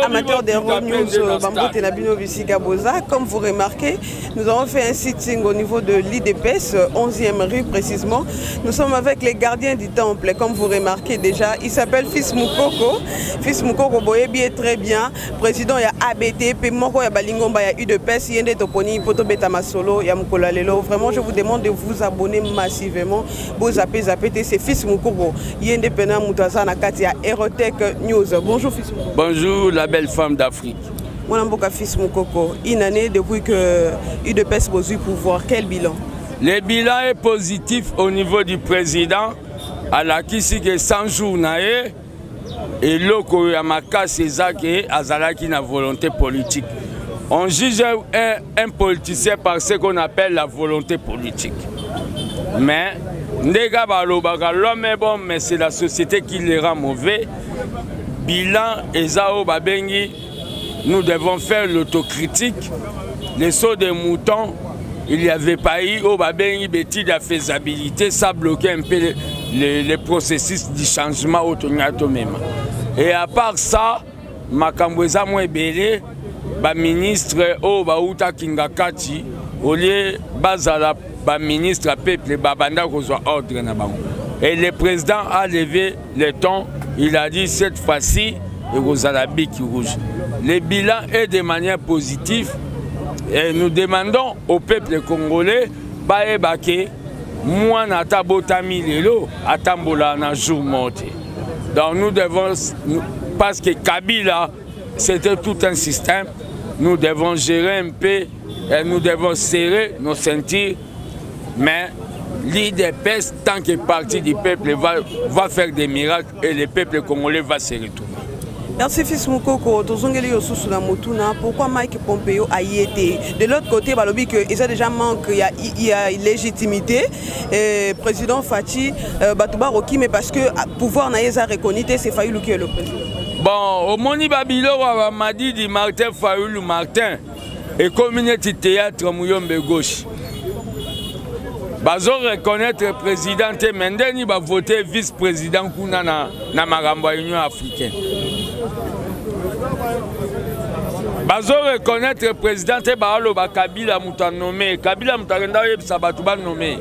Amateurs des News, bambote na bino bisika boza. Comme vous remarquez, nous avons fait un sitting au niveau de l'IDPS, 11e rue précisément. Nous sommes avec les gardiens du temple. Comme vous remarquez déjà, il s'appelle Fils Mukoko. Fils Mukoko boyebi très bien. Président ya ABT, pe moko ya balingomba ya UDPS, ye nde toponi po tobeta masolo ya mokolo ya lelo. Vraiment, je vous demande de vous abonner massivement. Vous zappez, zappez, c'est Fils Mukoko. Ye nde pena moto aza na kati ya Erotech News. Bonjour Fils Mukoko. Bonjour la belle femme d'Afrique. Mwana mboka Fils Mukoko, une année depuis que UDPS bozui pouvoir, quel bilan? Le bilan est positif au niveau du président. Alakisi que 100 jours na ye eloko ya makasi eza ke azalaki na volonté politique. On juge un politicien par ce qu'on appelle la volonté politique. Mais ndenge balobaka, l'homme est bon, mais c'est la société qui le rend mauvais. Bilan eza oyo babengi, nous devons faire l'autocritique. Les sauts de moutons, il n'y avait pas eu oyo babengi b'étude ya faisabilité, ça bloquait un peu le processus du changement oyo tolingaki tomema. Et à part ça, makambo eza mwa ebele. Baministre oyo bauta Kingakati, au lieu bazala baministre ya peuple, babanda kozwa ordre na bango. Et le président a levé le ton, il a dit cette fois-ci ekozala bic rouge. Le bilan est de manière positive et nous demandons au peuple congolais bayeba ke mwana ata botami lelo atambola na jour moko te. Donc nous devons, parce que Kabila c'était tout un système, nous devons gérer un peu et nous devons serrer nos ceintures, mais l'UDPS, tant que parti du peuple, va faire des miracles et le peuple congolais va se retrouver. Merci Fils Mukoko. Tozongeli yo susu na motuna, pourquoi Mike Pompeo a y été? De l'autre côté, balobi que il y a déjà manque, il y a légitimité. Et président Fatshi, bato baroki, mais parce que pouvoir na ye eza reconnu, c'est Fayulu qui est le président. Bon, omoni babiloko ya Madidi Martin Fayulu Martin ekomi neti théâtre Muyombe gauche. Bazo reconnaître président te, mais ndeni ba voter vice-président kuna na makambo ya Union africaine. Bazo reconnaître président te, baaloba Kabila moto anommé. Kabila moto akenda oyebisa bato banommé,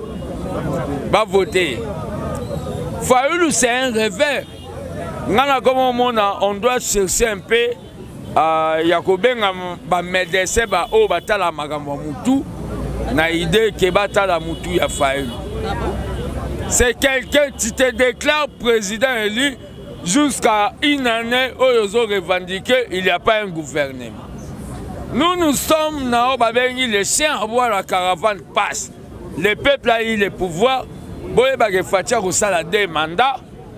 bavoter. Fayulu, c'est un rêveur. Nga na komo omona, on doit chercher un peu ya kobenga bamédecin ba oyo batala makambo ya mutu na idée ke batala mutu ya Fayulu. C'est quelqu'un, tu te déclares président élu jusqu'à une année oyo ozo revendiquer, il n'y a pas un gouvernement. Nous, nous sommes na oyo babengi le chien aboie, la caravane passe. Le peuple a eu le pouvoir. Boyebaka Fatshi akosala deux mandats.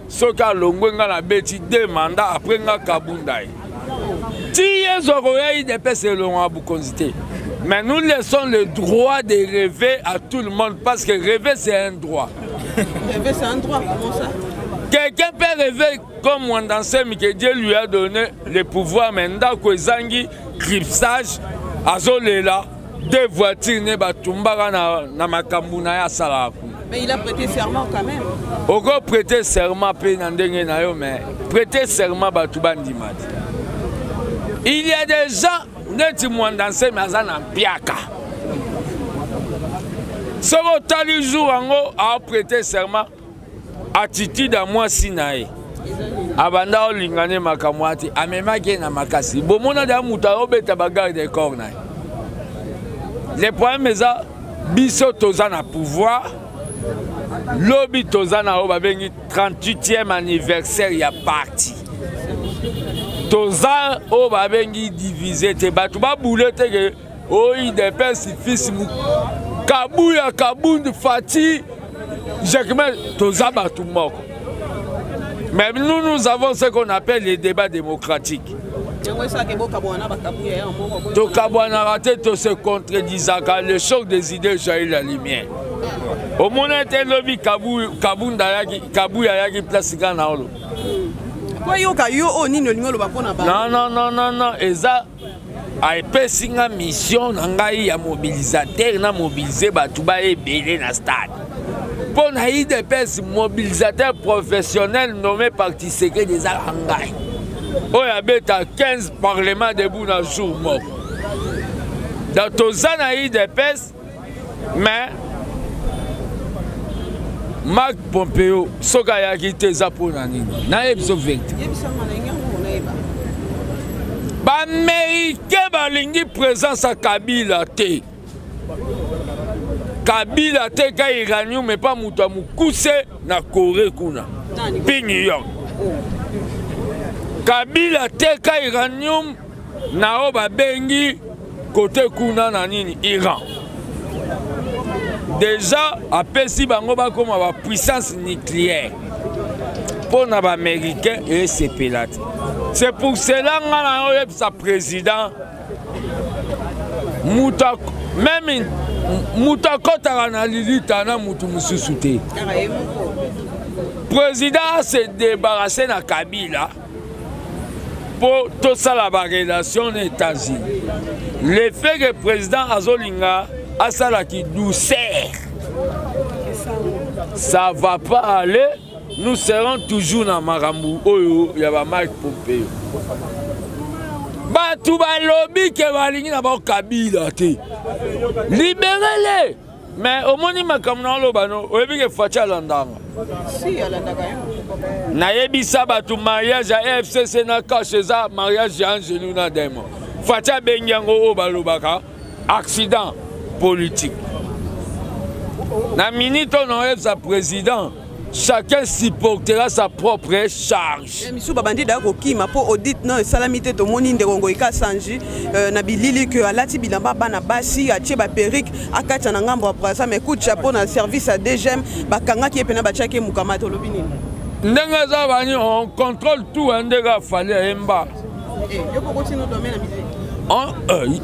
Soki alongwe, nga nabeti deux mandats, après nga kabunda ye ti yezu akoya. UDPS elongwa ya bokonzi te, mais nous laissons le droit de rêver à tout le monde, parce que rêver, c'est un droit. Rêver, c'est un droit, comment ça? Quelqu'un peut rêver comme Muanda Nsemi, que Dieu lui a donné le pouvoir, mais ndako ezangi cribsage, azolela deux voitures ne batumbaka na makambo na ye asalaka kuna. Mais il a prêté serment quand même. Oko prêter serment mpe na ndenge na yo, mais prêter serment, bato bandima te. Il y a des gens neti Muanda Nsemi, aza na mpiaka. Soki otali jour yango aoprêter serment, attitude ya mwasi na ye, abanda olinga ne makambo ati amemaki ye na makasi. Bomona deya moto aobeta bagarde corps na ye. Le problème eza biso toza na pouvoir. Lobi toza na oyo babengi 38e anniversaire ya parti. Toza oyo babengi divise te, bato babule te ke oyo UDPS, fils Kabuya, Kabund, Fatshi, Jacquemain, toza bato moko. Mais nous, nous avons ce qu'on appelle les débats démocratiques. Tokabwanaka te, tose contredisaka. Le choc des idées jaillit la lumière. Omona ete lobi Kabunda ayaki, Kabuya ayaki place kaka na olo. Po yoka yo oyo nini olingi oloba mpona bango? Non, non, non, non, non, eza apesi nga mission na ngai ya mobilisateur, na mobiliser bato baya ebele na stade mpo na UDPS. Mobilisateur professionnel nommé par Tshisekedi ezalaka ngai. Oyo abeta 15 parlement debout na jour moko. Donc toza na UDPS, mais Marc Pompeo soki ayaki te eza mpo na nini? Nayebi biso vérité. Baaméricain balingi présence ya Kabila te. Kabila ateka uranium epa moto ya mokuse na Corée kuna mpe New York. Kabila ateka uranium na oyo babengi kote kuna na nini Iran. Deja apesi bango bakoma ba puissance nucléaire mpo na baaméricain esepela te. C'est pour cela nga na oyebisa président moto meme moto akɔtaka na lilita na moto mosusu te. Président ase débarrasse na Kabila mpo tosala barelation na États-Unis. Le fait que président azolinga asalaki douceur, ça va pas aller. Nous serons toujours na makambo oyo ya ba Mike Pompeo. Bato balobi ke balingi na bango Kabila te, libérez-les. Mais omoni makambo na oloba no, oyebi ke Fatshi alandanga. Si, alandaka yo. Nayebisa bato mariage ya FCC na cash eza mariage ya Angelu na Demo. Fatshi abengi yango oyo balobaka accident politique. Na minute oyo naoyebisa président, chacun supportera sa propre charge. Misu babandi da kokima mpo audit no esalami te. Tomoni ndeko Ngoyi Kasanji na bilili ke alati bilamba bana basi, atie baperruque, akatya na ngambo ya Braza. Mais coup de chapeau na service ya DGM, bakangaki ye mpena, batiaki ye mokama. Tolobi nini? Ndenge eza bani, on contrôle tout. Ndenge afali ayemba,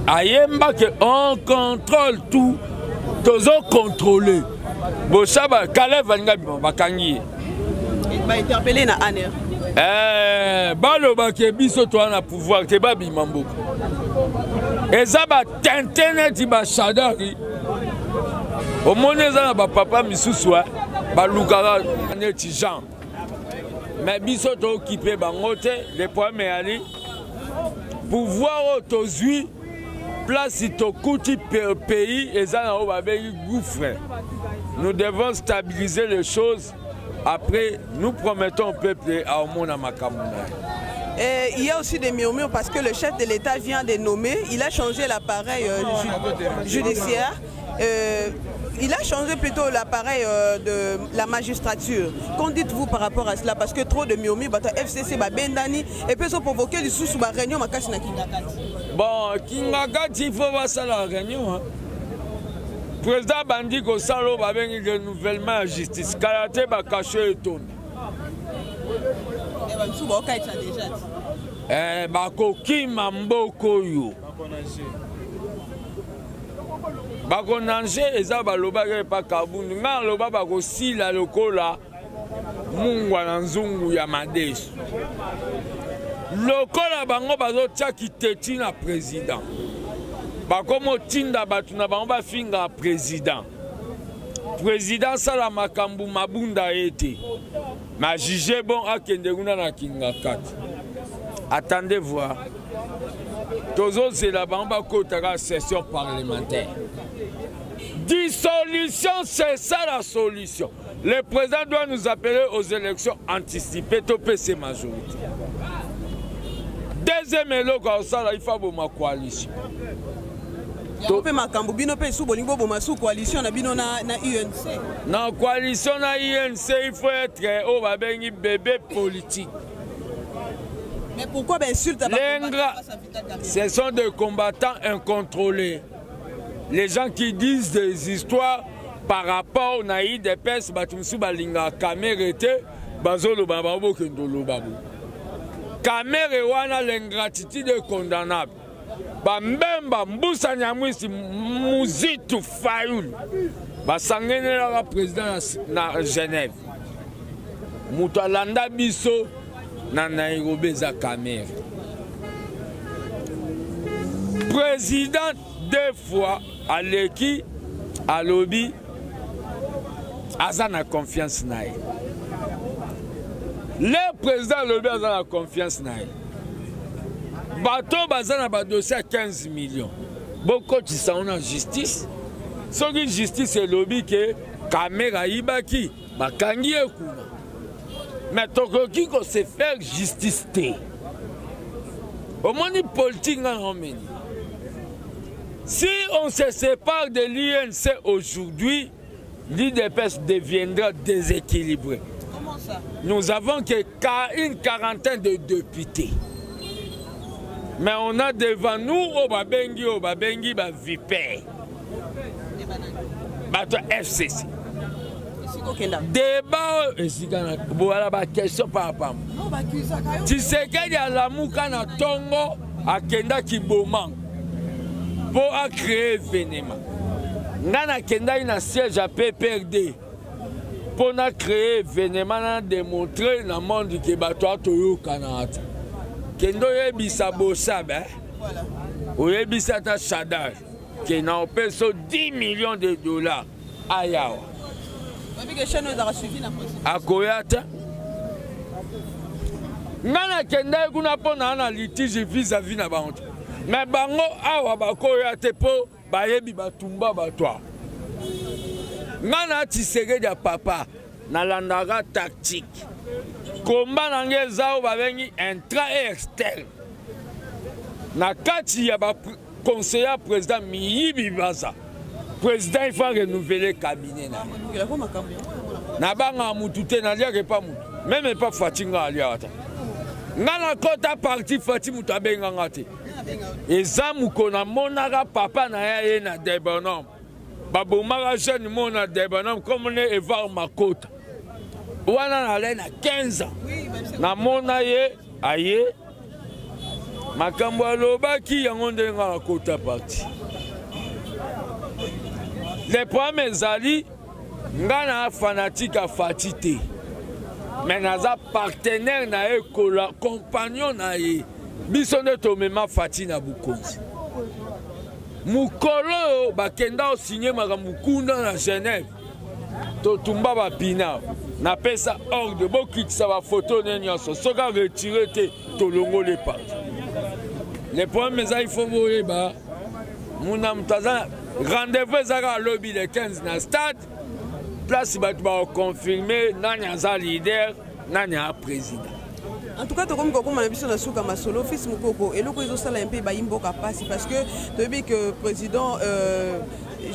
ayemba ke on contrôle tout, tozocontrôle. Bosaba Kalev alinga bima, bakangi ye. Bainterpellé na ANR. Eh, balobaki biso toza na pouvoir te, babima mboka. Eza batente neti bashadari. Omoni, eza na bapapa misusu balukaka neti Jean, mais biso tookipe bango te. Le problème eyali pouvoir oyo tozwi, place tokuti pays eza na oyo babengi gouffre. Nous devons stabiliser les choses. Après, nous promettons au peuple à omona makambo na ye. Et il y a aussi des murmures parce que le chef de l'État vient de nommer, il a changé l'appareil judiciaire. Il a changé plutôt l'appareil de la magistrature. Qu'en dites-vous par rapport à cela? Parce que trop de murmures, bah, FCC, bah, Bendani, et puis ça provoquer du sous sous réunion, makasi na Kingakati. Bon, Kingakati, il faut voir ça la réunion. Hein. Président bandi kosala oyo babengi renouvellement ya justice, kala te bakasho etonda. Eh, bakokima mboka oyo, bakonange eza balobaki epa Kabundu. Ngai aloba bakosila lokola mungwa na nzungu ya madesu. Lokola bango bazotia kiteti na président, bakomotinda bato na bango bafinga président. Président asala makambo mabunda ye te, ma juge bon akende kuna na Kingakati. Attendez voir, tozozela bango bakotaka session parlementaire. Dissolution, c'est ça la solution. Le président doit nous appeler aux élections anticipées, topese majorité. Deuxième eloko akosala, ifa boma coalition. Yango mpe makambo bino mpe esu bolingi boboma su coalition na bino na UNC. Na coalition na UNC, il faut être oyo babengi bébé politique. Mais pourquoi bainsulte? L'ingrat, ce sont des combattants incontrôlés, les gens qui disent des histoires par rapport na UDPS. Bato mosusu balingaka Kamerhe te, bazoloba na bango bokende oloba bo Kamerhe wana. L'ingratitude est condamnable. Bambemba, Mbusa Nyamwisi, Muzitu, Fayulu basangenelaka président na Genève. Moto alanda biso na Nairobi eza Kamerhe. Président deux fois aleki, alobi aza na confiance na ye. Le président alobi aza na confiance na ye. Bato baza na badossier ya 15 millions, bokotisa yango na justice. Soki justice elobi ke Kamerhe ayibaki, bakangi ye kuna. Mais tokoki ko se faire justice te. Omoni politique nga na omeni. Si on se sépare de l'UNC aujourd'hui, l'UDPS deviendra déséquilibré. Comment ça? Nous avons que une quarantaine de députés. Mais on a devant nous oyo babengi oyo babengi ba vipère. Bato FCC. Débat oyo esika na boala ba question par pam. Tshisekedi alamuka na tongo akendaki Bomang mpo a créer événement. Nga nakendaki na siège ya PPRD mpo na créer événement, na démontrer na monde ke bato atoyokana te. Kende oyebisa Bosabe, oyebisa ata Shadar ke na opesa 10 millions de dollars ayawa akoya te. Nga nakendaki kuna mpo na na litige vis-à-vis na bango te, mais bango awa bakoya te mpo bayebi batumba bato awa. Nga na Tshisekedi ya papa nalandaka tactique. Komba na ngai eza oyo babengi intra et externe. Na kati ya ba conseiller président miyibi baza. Président il faut renouveler cabinet na ye. Nabangaka mutu te, naliaka epa mutu. Meme epa Fatshi nga aliaka te. Nga nakɔta parti Fatshi mutu abenganga te. Eza mokolo namonaka papa na ye aye na Debonhomme. Babomaka jeune mo na Debonhomme comme ne Evar Makota. Wana nalai na 15 ans. Namona ye aye makambo alobaki yango ndenge nga nakota parti. Le problème ezali nga na fanatique ya Fatshi te, mais naza partenaire na ye, compagnon na ye. Biso nde tomema Fatshi na bokonzi. Mokolo oyo bakenda osinye makambo kuna na Genève, totumba bapina, napesa ordre bokitisa bafoto ne nyonso, soki aretire te tolongoli parti. Le problème eza il faut boyeba muna moto aza rendez-vous ezaka alobi le 15 na stade place bato bakoconfirme nani aza leader, nani aza président. En tout cas, tokomi kokóma na biso na suka masolo. Fils Mukoko, eloko ezosala mpe bayimboka mpasi parce que toyebi que président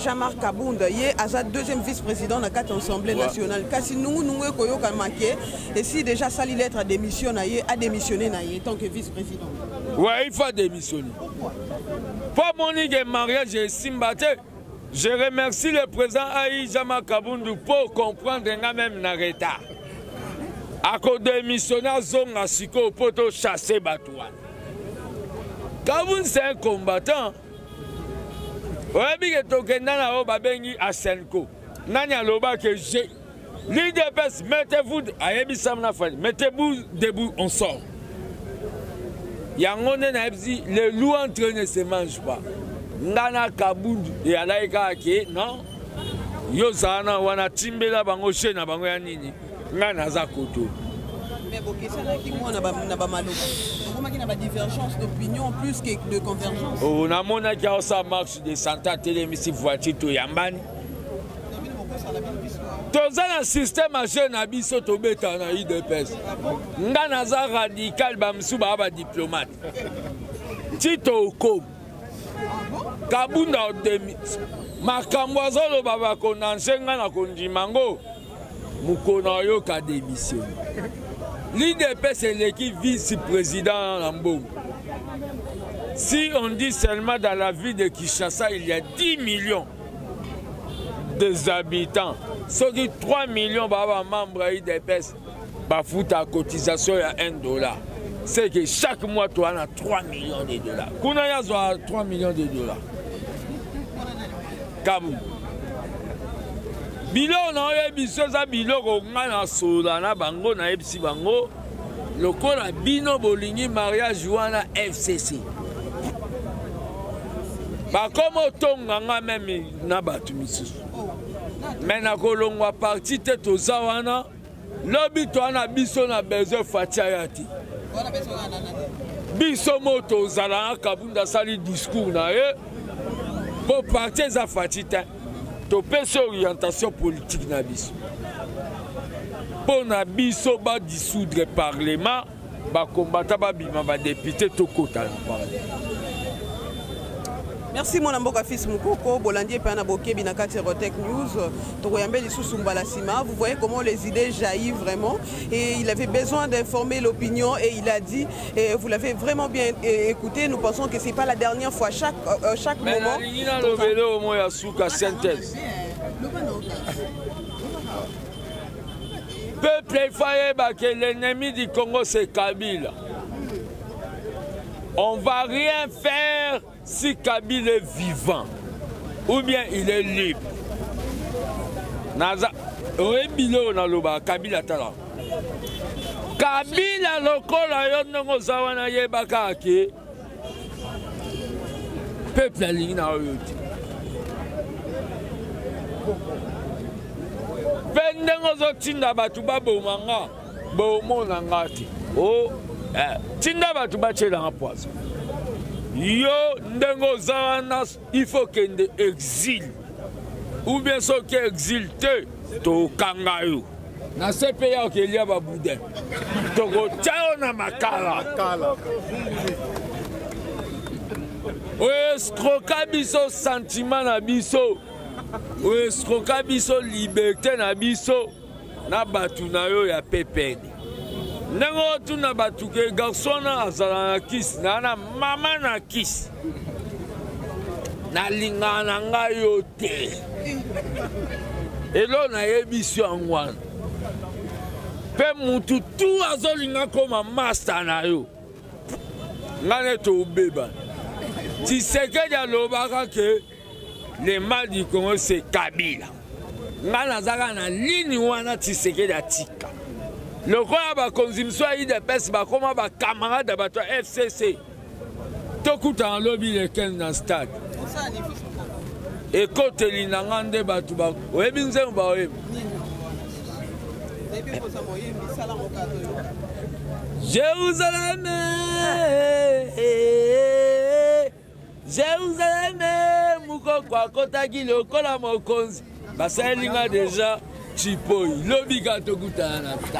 Jean-Marc Kabund ye aza deuxième vice-président na kati Assemblée nationale, kasi nungunungu ekoyokama ke esi déjà asali lettre ya démission na ye, adémissionné na ye tant que vice-président. Ouais, il faut démissionner. Po amoni ke mariage esimba te. Je remercie le président Aï Jean-Marc Kabund pour comprendre nga même na retard. Akodémissionne, azonga sikoyo mpo tochasse bato wana. Kabund, c'est un combattant. Oyebi ke tokenda na oyo babengi Asenco. Nani aloba ke l'UDPS, mettez-vous, ayebisami na Fali, mettez-vous debout, on sort. Yango nde nayebisi, le loup entre ne se mange pas. Nga na Kabundu eyalaki kaka ke non, yo ozala na wana, timbela bango che na bango ya nini, ngai naza koto. Mais bokesanaki mwa na bamaloba, okomaki na badivergence d'opinion plus que de convergence. Oh, namonaki aosala marche de santé, atelemisi voiture, toyambani. Toza na système ya jeu na biso, tobetaka na UDPS. Nga naza radical, bamosusu baa badiplomate. Ti tokomi Kabunda odemi makambo azoloba, bakonanse nga na kondima ngo mokolo ayoka démission. L'UDPS eleki vice-président na mbongo. Si on dit seulement dans la ville de Kinshasa, il y a 10 millions des habitants, soki 3 millions baa bamembre ya UDPS, bafuta cotisation ya 1 dollar, c'est que chaque mois toa na 3 millions de dollars. Kuna yazwa 3 millions de dollars. Kabu biloko na oyebi so eza biloko ngai nasola na bango, nayebisi bango lokola bino bolingi mariage wana FCC, bakoma otonga nga meme na bato misusu, me nakolongwa parti te. Toza wana lobi, toa na biso na besoin Fatshi aya te. Biso mo tozala na Kabund asali discours na ye mpo parti eza Fatshi te. Topesi orientation politique na biso. Mpo na biso ba dissoudre parlement, ba combattants babima ba député tokota na parlement. Merci mwana mboka fils Mukoko, bolandi epai na bokebi na kati ya Rotec News. Tokoyambe lisusu mbala sima. Vous voyez comment les idées jaillissent vraiment et il avait besoin d'informer l'opinion et il a dit, et vous l'avez vraiment bien écouté, nous pensons que c'est pas la dernière fois, chaque Mais moment. nalingi nalobele omo ya suka synthèse. Peuple, il faut yeba que l'ennemi du Congo c'est Kabila. On va rien faire si Kabila est vivant ou bien il est libre. Naza oyebi leo naloba Kabila tala. Kabila lokola yo ndenge oza wana yeba kaka ke peuple alingi na oyo te. Mpe ndenge ozotinda bato baboma nga, bomona nga te. O, tinda bato batielanga poison. Yo ndenge oza wana il faut kende exil ou bien soki exil te tokanga yo na se mpe ya okelia baboudin tokotya yo na makala oescroka biso sentiment na biso oescroka biso liberté na biso na bato na yo ya PPD ndenge otuna bato ke garçon wana azala na kisi na na mama na kisi nalingaka na ngai yo te elo nayebisi yango wana mpe mutu tu azolinga koma masta na yo ngai nete obeba Tshisekedi alobaka ke le mal du Congo c'est Kabila. Nga nazaka na ligne wana Tshisekedi atika. Lokola bakonzi mosusu ya UDPS bakoma ba camarade ya bato ya FCC. Tokutana lobi le 15 na stade. Ekoteli na nga nde bato ba oyebi nzembo baoyebi. Jérusalem, Jérusalem, mukoko akotaki lokola mokonzi. Basaleli nga deja chipoi. Lobi ka tokutana na ta.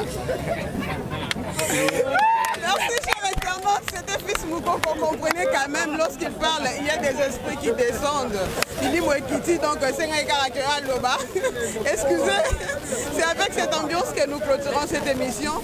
Merci, cher internaute. C'était Fils Mukoko. Comprenez quand même, lorsqu'il parle, il y a des esprits qui descendent. Il dit Mwekiti, donc c'est un caractère loba. Excusez, c'est avec cette ambiance que nous clôturons cette émission.